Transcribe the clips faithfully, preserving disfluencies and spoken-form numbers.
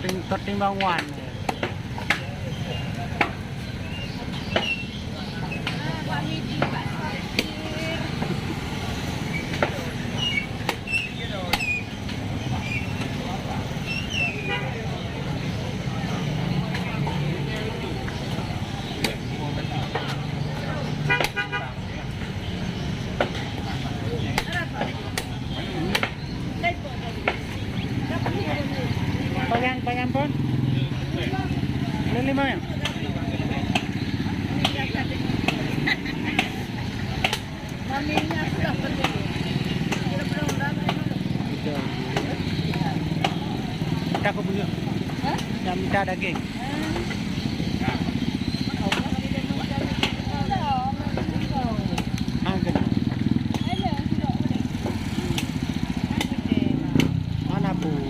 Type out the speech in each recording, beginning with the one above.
Ting-, ketimbang wan. Pajan, pajan pun. Lima, ya? Kita apa punya? Hah? Yang minta daging. Hang kena. Mana pun.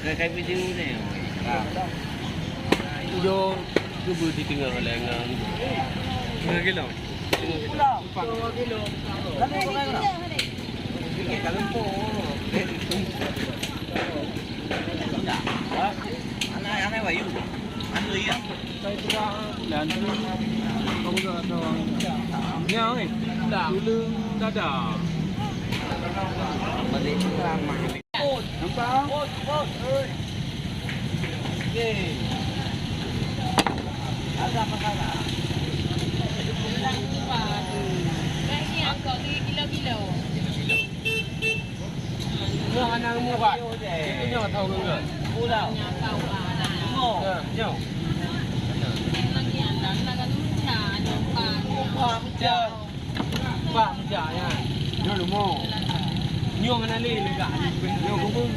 Dah kami dulu ni. Ha. Tujuh keubu di tengah lengan. Tiga kilo. Tiga kilo. Lalu berapa kilo? Tiga kilo. Anak, anak bayu. Anu iya. Nyoe, eh. Tuleueng dada. Nampak? Oke. Ada masalah. Ini angkot ni kilo-kilo. Nyoe hana murah. Itu nyoe tahu ke? Murah. Lima. Ha, nyoe. Murah macam. Murah macam, ya. Nyoe lima. Nyoe hana lé lega. Nyoe kumpul.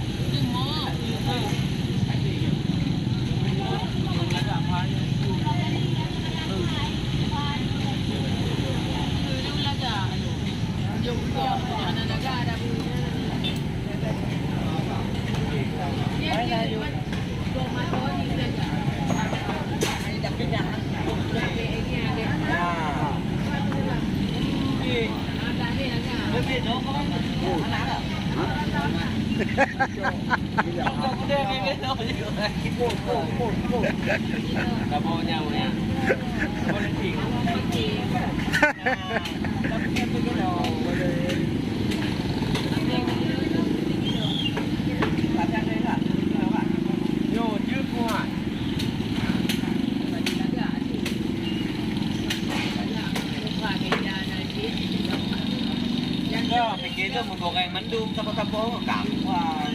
Yo, pikir tu meugoreng mandum sapo-sapo, gampang.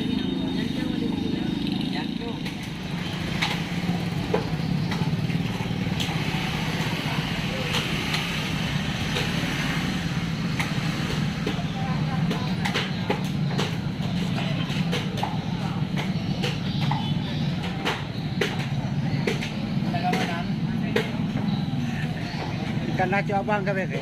Nyan tu. Kan na cok abang ka bere.